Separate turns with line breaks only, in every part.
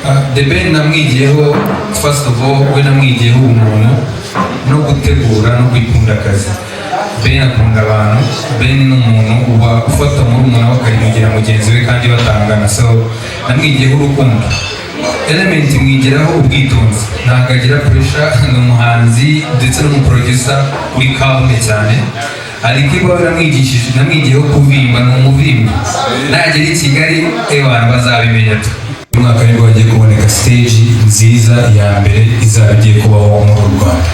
The Ben namwigiyeho, first of all, we namwigiyeho ubumuntu no gutegura no kwikunda akazi. Ben akunda abantu. Ben ni umuntu uba ufata murumuna we akarimugira mugenzi we kandi batangana. So namwigiyeho urukundo. Element mwigiraho ubwitonzi, ntabwo agira pressure. Ni umuhanzi ndetse n'umuproducer uri calme cyane. Alikiba we namwigishije, namwigiyeho kuvimba, ni umuvimbi. Nagera i Kigali, ewana, bazabimenya tu. Uyu mwaka nibwo hagiye kuboneka stage nziza ya mbere izaba igiye kubaho muri uru Rwanda.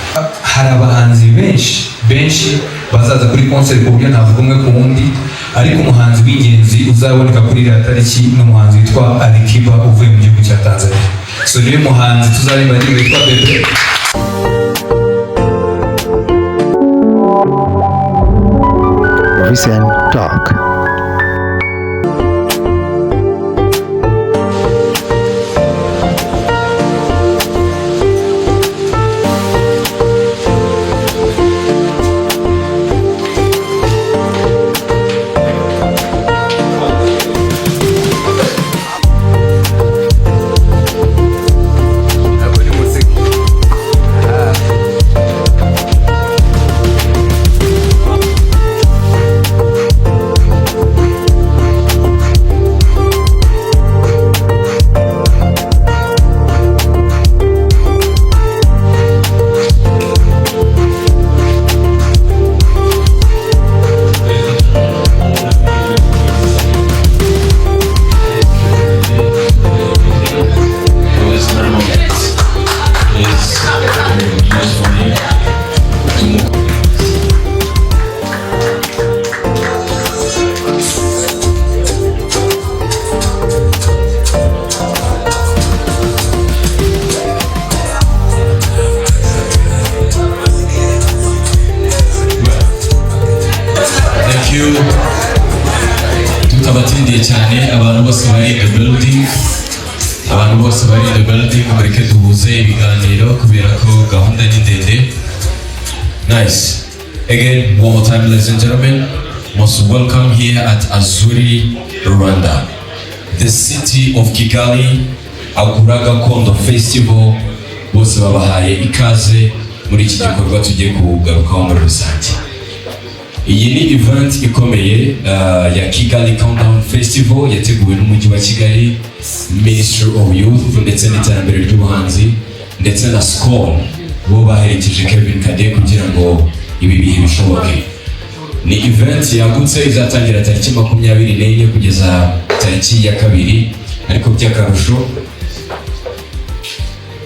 Hari abahanzi benshi benshi bazaza kuri concert, ku buryo ntavuga umwe ku wundi, ariko umuhanzi w'ingenzi uzaboneka kuri iriya tariki ni umuhanzi witwa Alikiba uvuye mu gihugu cya Tanzania. So niwe muhanzi tuzaririmba indirimbo yitwa Bebe.
Vision Talk.
Ntabwo ni muziki.
This moment is used for me to
Thank you. Tutabatindiye cyane, abantu bose bari in the building, abantu bose bari in the building, mureke duhuze ibiganiro kubera ko gahunda ni ndende. Nice. Again, one more time, ladies and gentlemen, most welcome here at Azuri Rwanda, the city of Kigali, Agura Gakondo Festival. Bose babahaye ikaze muri iki gikorwa tugiye kugarukaho muri rusange. Iyi ni event ikomeye ya Kigali Countdown Festival yateguwe n'Umujyi wa Kigali, Ministry of Youth ndetse n'Iterambere ry'Ubuhanzi, ndetse na Skol, bo baherekeje Kevin Kade kugira ngo ibi bihe bishoboke. Ni event yagutse izatangira tariki 24 kugeza tariki ya 2, ariko by'akarusho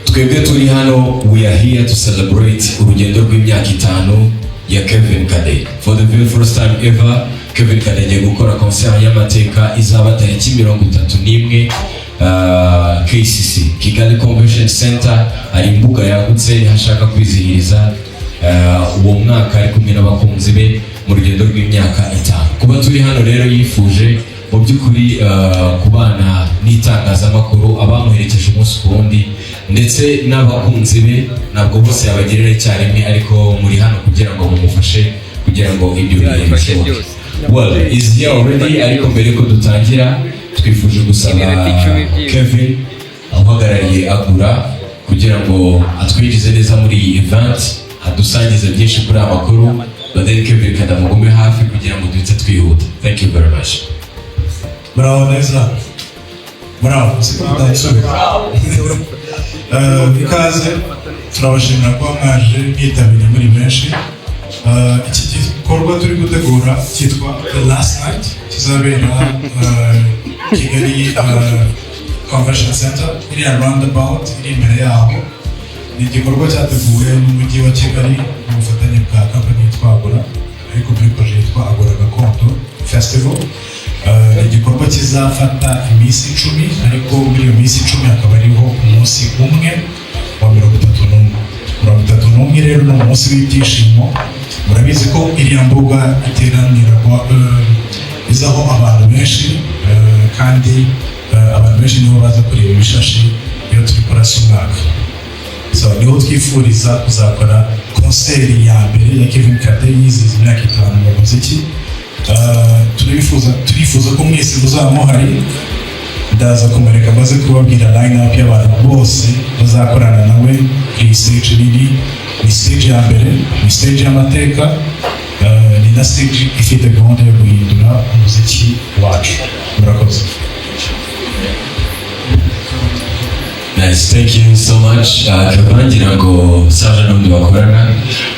twebwe turi hano, we are here to celebrate urugendo rw'imyaka 5 ya Kevin Kade. For the very first time ever, Kevin Kade agiye gukora concert y'amateka izaba tariki 31, KCC, Kigali Convention Center. Hari imbuga yagutse niho ashaka kwizihiriza uwo mwaka ari kumwe n'abakunzi be mu rugendo rw'imyaka 5. Kuba turi hano rero, yifuje mu by'ukuri kubana n'itangazamakuru, abamuherekeje umunsi ku wundi ndetse n'abakunzi be. Ntabwo bose yabagirira icyarimwe, ariko muri hano kugira ngo mumufashe kugira ngo ibyo bihe bishoboke. Well, is here already, ariko mbere ko dutangira twifuje gusaba
Iminota 10 byibuze.
Kevin uhagarariye Agura kugira ngo atwinjize neza muri iyi event, adusangize byinshi kuri aya makuru. But then Kevin Kade mugume hafi kugira ngo duhite twihuta. Thank you very much.
Muraho neza, muraho, siko mutansubiza. Ikaze, turabashimira kuba mwaje mwitabiriye muri benshi. Iki gikorwa turi gutegura cyitwa The Last Night, kizabera Kigali Convention Center, iriya roundabout iri imbere yaho. Ni igikorwa cyateguwe n'Umujyi wa Kigali mu bufatanye bwa company yitwa Agora, ariko muri projet yitwa Agora Gakondo Festival. Ni igikorwa kizafata iminsi 10, ariko muri iyo minsi 10 hakaba hariho umunsi umwe wa 31. 31 rero ni umunsi w'ibyishimo. Murabizi ko iriya mbuga iteranirwa, izaho abantu benshi, kandi abantu benshi nibo baza kureba ibishashi iyo turi kurasa umwaka. So niho twifuriza kuzakora concert ya mbere ya Kevin Kade yizihiza imyaka 5 mu muziki. Turifuza ko mwese muzaba muhari. Ndaza kumureka maze kubabwira line up y'abantu bose bazakorana nawe kuri iyi stage nini. Ni stage ya mbere, ni stage y'amateka, ni na stage ifite gahunda yo guhindura umuziki wacu. Murakoze.
Nice, thank you so much. Kava ngira ngo Saje n'undi bakorana.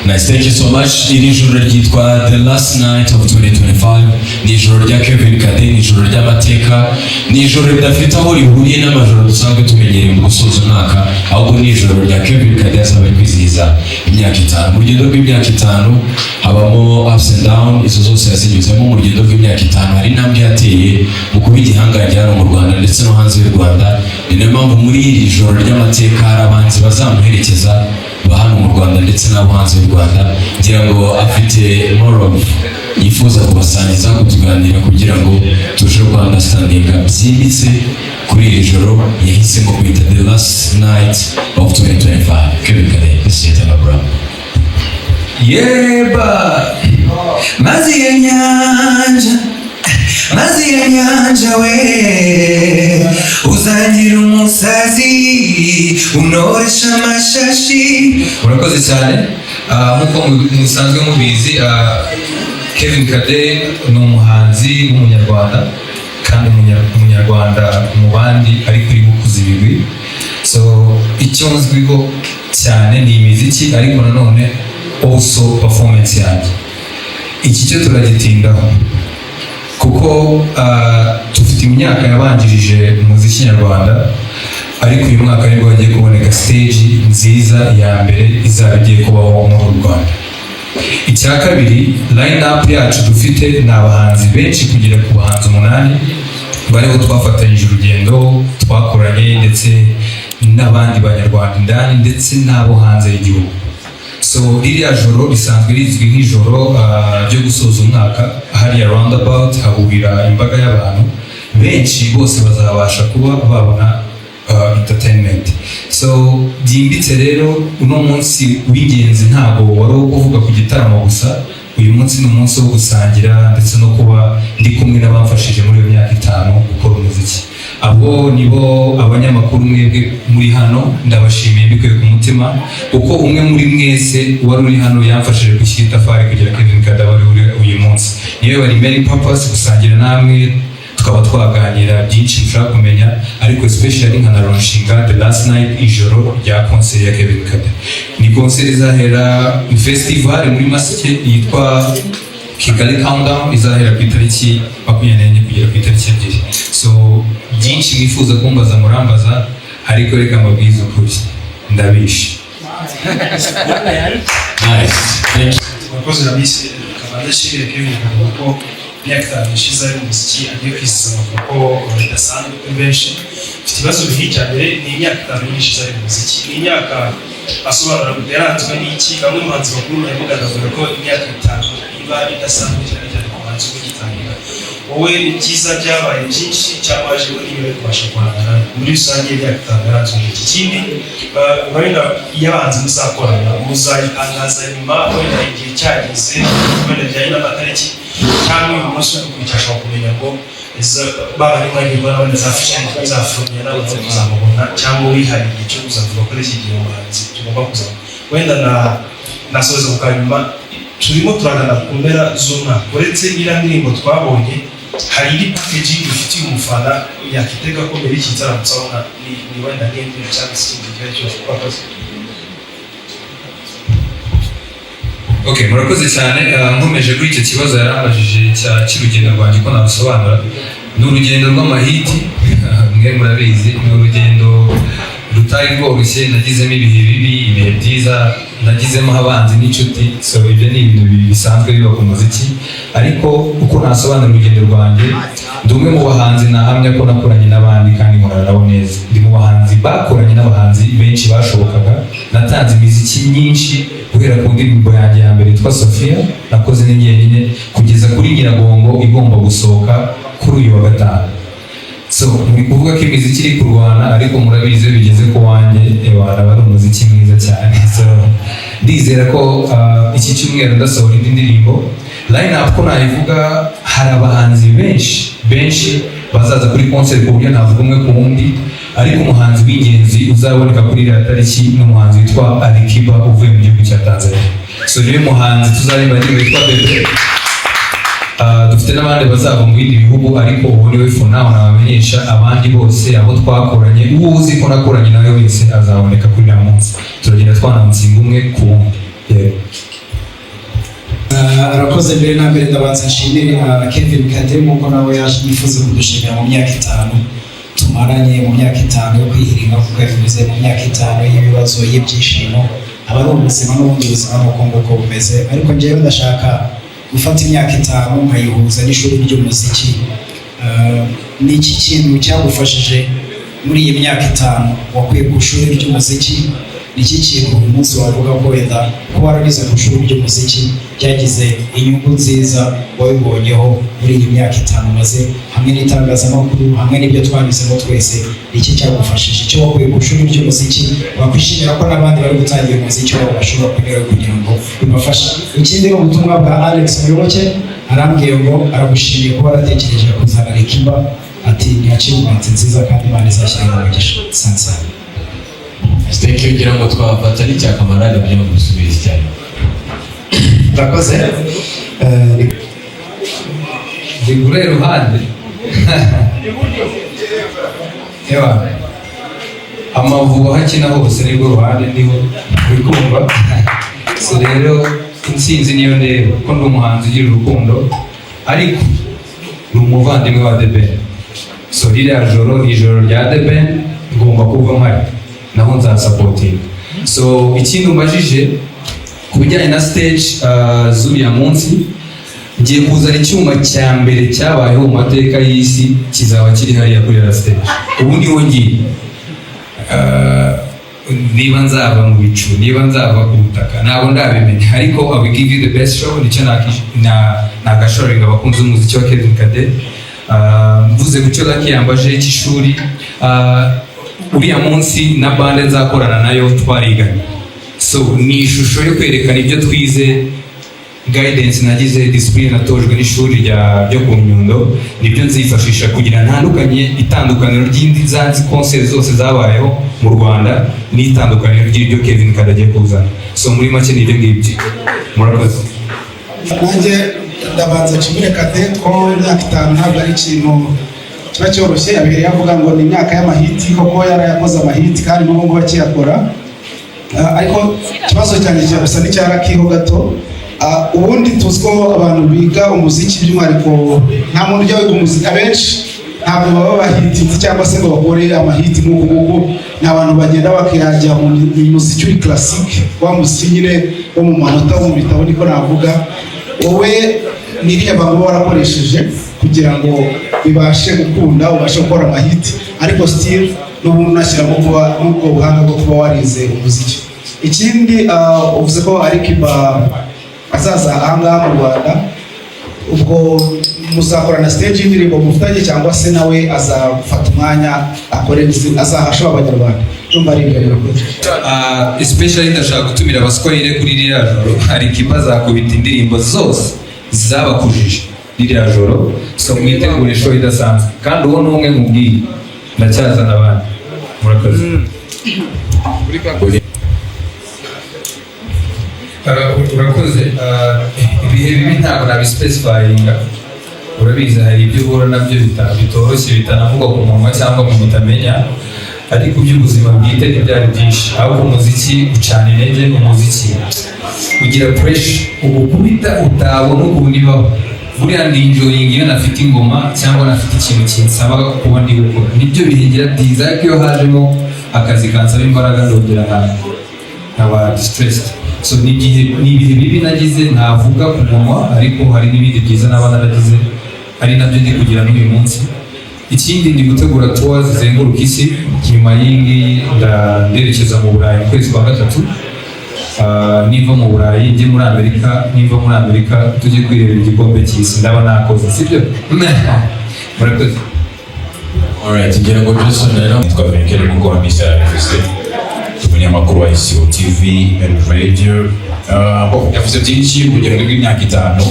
Nice, thank you so much. Iri joro ryitwa The Last Night of 2025. Ni ijoro rya Kevin Kade, ni ijoro ry'amateka, ni ijoro ridafite aho rihuriye n'amajoro dusanzwe tumenyereye mu gusoza umwaka, ahubwo ni ijoro rya Kevin Kade azaba ari kwizihiza imyaka 5. Mu rugendo rw'imyaka 5 habamo ups and down, izo zose yazinyuzemo. Mu rugendo rw'imyaka 5 hari intambwe yateye mu kuba igihangange hano mu Rwanda ndetse no hanze y'u Rwanda. Ni nayo mpamvu muri iri joro ry'amateka hari abahanzi bazamuherekeza ba hano mu Rwanda ndetse n'abo hanze y'u Rwanda. Ngira ngo afite more of yifuza kubasangiza, kutuganira kugira ngo turusheho ku understandinga byimbitse kuri iri joro yahisemo kwita The Last Night of 2025. Kevin Kade, this is Brown.
Yeba, mazi ya nyanja, mazi ya nyanja we, uzangira umusazi unoresha amashashi. Murakoze cyane. Nk'uko musanzwe mubizi, Kevin Kade ni umuhanzi w'umunyarwanda kandi umunyarwanda mu bandi ariko uri gukuza ibigwi. So icyo nzwiho cyane ni imiziki, ariko nanone also performance yanjye. Iki cyo turagitindaho kuko dufite imyaka yabanjirije umuziki nyarwanda, ariko uyu mwaka nibwo hagiye kuboneka stage nziza ya mbere izaba igiye kubaho muri uru Rwanda. Icya kabiri, line up yacu dufite ni abahanzi benshi, kugera ku bahanzi umunani bariho twafatanyije urugendo, twakoranye, ndetse n'abandi banyarwanda indani ndetse n'abo hanze y'igihugu. So ririya joro risanzwe rizwi nk'ijoro ryo gusoza umwaka. Hariya roundabout hahurira imbaga y'abantu benshi, bose bazabasha kuba babona entertainment. So byimbitse rero, uno munsi w'ingenzi ntabwo wari uwo kuvuga ku gitaramo gusa. Uyu munsi ni umunsi wo gusangira ndetse no kuba ndi kumwe n'abamfashije muri iyo myaka 5 gukora umuziki. Abo nibo abanyamakuru mwebwe muri hano, ndabashimiye mbikuye ku mutima, kuko umwe muri mwese wari uri hano yamfashije gushyira itafari kugira Kevin Kade ari uri uyu munsi. Niyo wari main purpose, gusangira namwe, tukaba twaganira byinshi mushaka kumenya, ariko especially nka launchinga The Last Night, ijoro rya concert ya Kevin Kade. Ni concert izahera, festival muri make yitwa Kigali Countdown, izahera ku itariki 24 kugera ku itariki 2. So byinshi mwifuza kumbaza murambaza, ariko reka mbabwize ukuri, ndabishe.
Nice, thank you.
Murakoze Ramisi. Akaba ndashimira Kevin Kade kuko imyaka 5 ishize ari mu muziki, agiye kwizihiza, avuga ko bidasanzwe kuri benshi. Mfite ibibazo bibiri. Icya mbere ni imyaka 5 ishize ari mu muziki, ni imyaka asobanura ngo yaranzwe n'iki? Bamwe mu bahanzi bakuru baravuga ko imyaka 5 iba idasanzwe, cyane cyane ku bahanzi ugitangira. Wowe ibyiza byabaye byinshi cyangwa waje niba kubasha guhangana? Muri rusange imyaka 5 yaranzwe n'iki? Ikindi, wenda iyo abahanzi muzakorana muzayitangaza nyuma, wenda igihe cyageze, wenda bijyanye n'amatariki, cyangwa uyu munsi uri gukurikira ashobora kumenya ngo baba ari mwahirwa n'abandi za featuring tuzafurumya n'abantu tuzamubona, cyangwa wihariye igihe cyo kuzavuga kuri iki gihe umuhanzi tugomba kuzamubona? Wenda na nasoza ku kanyuma, turimo turagana ku mpera z'umwaka. Uretse iriya ndirimbo twabonye, hari indi packaging ifitiye umufana yakitega ko mbere y'iki gitaramo tuzabona ni wenda nk'indi cyangwa se ikindi gihe cyose? Murakoze.
Okay, murakoze cyane. Nkomeje kuri icyo kibazo yarambajije cya cy'urugendo rwanjye, ko narusobanura. Ni urugendo rw'amahiti, mwe murabizi, ni urugendo rutari rworoshye. Nagizemo ibihe bibi, ibihe byiza, nagizemo abanzi n'inshuti. So ibyo ni ibintu bisanzwe biba ku muziki, ariko uko nasobanura urugendo rwanjye, ndi umwe mu bahanzi nahamya ko nakoranye n'abandi kandi nkorana nabo neza. Ndi mu bahanzi bakoranye n'abahanzi benshi bashobokaga. Natanze imiziki myinshi, guhera ku ndirimbo yanjye ya mbere yitwa Sofia nakoze ni njyenyine, kugeza kuri Nyiragongo igomba gusohoka kuri uyu wa gatanu. So muri kuvuga ko imiziki iri kurwana, ariko murabizi, iyo bigeze ku wanjye, ewana, aba ari umuziki mwiza cyane. So ndizera ko iki cyumweru ndasohora indi ndirimbo. Line up ko nayivuga, hari abahanzi benshi benshi Bazaza kuri concert ku buryo ntavuga umwe ku wundi, ariko umuhanzi w'ingenzi uzaboneka kuri iriya tariki ni umuhanzi witwa Alikiba uvuye mu gihugu cya Tanzania. So niwe muhanzi tuzaririmba indirimbo yitwa Bebe. Dufite n'abandi bazava mu bindi bihugu, ariko ubu niwe for now nabamenyesha. Abandi bose, abo twakoranye, uwo uzi ko nakoranye nawe wese azaboneka kuri uriya munsi. Turagenda twanansinga umwe ku wundi. Yego.
Arakoze. Mbere na mbere ndabanza nshimire Kevin Kade, nk'uko nawe yaje yifuza kudushimira mu myaka 5 tumaranye, mu myaka 5 yo kwihiringa kuko yabivuze, mu myaka 5 y'ibibazo, y'ibyishimo. Aba ari ubuzima n'ubundi buzima ni uko nguko bumeze. Ariko njyewe ndashaka gufata imyaka 5 nkayihuza n'ishuri ry'umuziki. Ni iki kintu cyagufashije muri iyi myaka 5 wakuye ku ishuri ry'umuziki? Ni iki kintu uyu munsi wavuga ko wenda kuba warageze ku ishuri ry'umuziki byagize inyungu nziza wabibonyeho muri iyi myaka 5 umaze hamwe n'itangazamakuru, hamwe n'ibyo twanyuzemo twese? Ni iki cyagufashije, icyo wakuye ku ishuri ry'umuziki wakwishimira ko n'abandi bari gutangira umuziki wabo bashobora kunyuraho kugira ngo bibafashe? Ikindi ni ubutumwa bwa Alex Muyoboke. Arambwiye ngo aragushimiye kuba waratekereje kuzana Alikiba, ati ni achievement nziza kandi Imana izashyira mu mugisha sansana.
Thank you. Ngira ngo twafata n'icya kamarade kugira ngo dusubize icyarimwe.
Murakoze.
Ndi kure iruhande. Ewa, Amavubi aho akina hose nibwo ruhande ndiho, uri kumva? So rero intsinzi niyo ndeba, kuko ndi umuhanzi ugira urukundo, ariko ni umuvandimwe wa The Ben. So ririya joro ni ijoro rya The Ben, ngomba kuba mpari naho nzasupportinga. So ikindi umbajije ku bijyanye na stage z'uriya munsi, ngiye kuzana icyuma cya mbere cyabayeho mu mateka y'isi, kizaba kiri hariya kuri iriya stage. Ubu niho ngiye. Niba nzava mu bicu, niba nzava ku butaka, ntabwo ndabimenya, ariko I will give you the best show. Nicyo nagashoringa abakunzi b'umuziki wa Kevin Kade. Mvuze ku cyo Lucky yambaje cy'ishuri, uriya munsi na band nzakorana nayo twariganye. So ni ishusho yo kwerekana ibyo twize, guidance nagize, discipline natojwe n'ishuri ryo ku Nyundo, nibyo nzifashisha kugira ntandukanye itandukaniro ry'indi zanzi concert zose zabayeho mu Rwanda n'itandukaniro ry'ibyo Kevin Kade agiye kuzana. So muri make ni ibyo ngibyo. Murakoze.
Nanjye ndabanza nshimire Kade ko imyaka 5 ntabwo ari ikintu kiba cyoroshye. Yabihereye avuga ngo ni imyaka y'amahiti, koko yarayakoze amahiti kandi n'ubu ngubu akiyakora. Ariko ikibazo cyanjye kijya gusa n'icya Lucky ho gato. Ubundi tuzi ko abantu biga umuziki, by'umwihariko nta muntu ujya wiga umuziki, abenshi ntabwo baba bahititse cyangwa se ngo bakore amahiti nk'uku nguku. Ni abantu bagenda bakajya mu muziki uri classique, wa muziki nyine wo mu manota, wo mu bitabo niko navuga. Wowe ni iriya banga uba warakoresheje kugira ngo bibashe gukunda, ubashe gukora amahiti, ariko still n'ubundi unashyiramo kuba n'ubwo buhanga bwo kuba warize umuziki? Ikindi, uvuze ko Alikiba azaza ahangaha mu Rwanda, ubwo muzakorana stage y'indirimbo mufitanye, cyangwa se nawe azafata umwanya akore azahasha Abanyarwanda? Ndumva ari ibyo birakoze.
Especially ndashaka gutumira abaswahili kuri ririya joro. Alikiba azakubita indirimbo zose zabakujije ririya joro. So mwitegure show idasanzwe, kandi uwo ni umwe mubwiye, ndacyazana abandi. Murakoze. Urakoze. Ibihe bibi ntabwo nabispecifyinga. Urabizi, hari ibyo uhura nabyo bitoroshye, bitanavugwa ku munwa cyangwa mu mutamenya, ariko iby'ubuzima bwite ntibyari byinshi. Ahubwo umuziki ucana intege, umuziki ugira pressure ugukubita utabona ukuntu ibaho. Buriya ndi enjoying iyo nafite ingoma cyangwa nafite ikintu kinsaba kuba ndi gukora, nibyo bihingira byiza. Ariko iyo hajemo akazi kansaba imbaraga, ndongera nkaba distressed. So ni ibihe bibi nagize ntavuga ku munwa, ariko hari n'ibindi byiza naba naragize, ari nabyo ndi kugira n'uyu munsi. Ikindi, ndi gutegura tour zizenguruka isi. Nyuma y'iyi ngiyi nderekeza mu Burayi mu kwezi kwa gatatu. Niva mu Burayi njye muri Amerika, niva muri Amerika tujye kwirebera igikombe cy'isi. Ndaba nakoze, sibyo? Murakoze.
Alright, ngira ngo Jason rero.
Nitwa Venkeri, nk'uko Hamisa yabivuze, umunyamakuru wa Isibo TV and Radio. Bon, yavuze byinshi, urugendo rw'imyaka 5.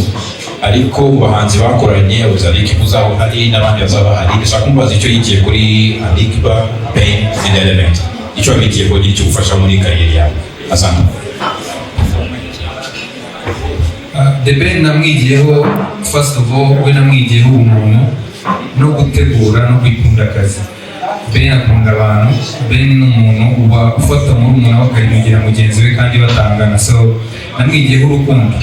Ariko mu bahanzi bakoranye, yabuze Alikiba uzaba uhari n'abandi bazaba bahari. Ndashaka kumubaza icyo yigiye kuri Alikiba, Ben and Element, icyo wabigiye ko icyo gufasha muri kariyeri yawe. Asante.
The Ben namwigiyeho, first of all, we namwigiyeho ubumuntu no gutegura no kwikunda akazi. Ben akunda abantu. Ben ni umuntu uba ufata murumuna we akayimugira mugenzi we kandi batangana, so namwigiyeho urukundo.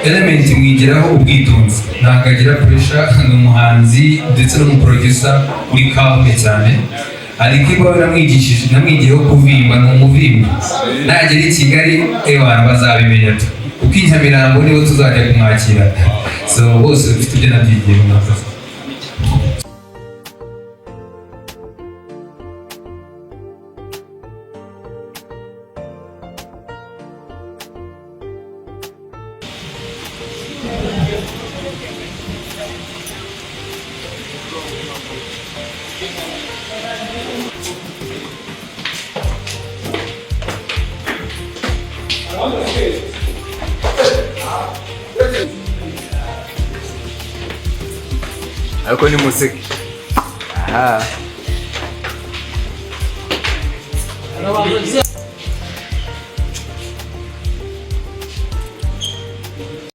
Element mwigiraho ubwitonzi, ntabwo agira pressure, ni umuhanzi ndetse n'umuproducer uri calme cyane. Alikiba we namwigishije, namwigiyeho kuvimba, ni umuvimbi. Nagera i Kigali, ewana, bazabimenya tu, kuko i Nyamirambo nibo tuzajya kumwakira. So bose bafite ibyo nabyigiye. Murakoze.
Ariko ni museke aha.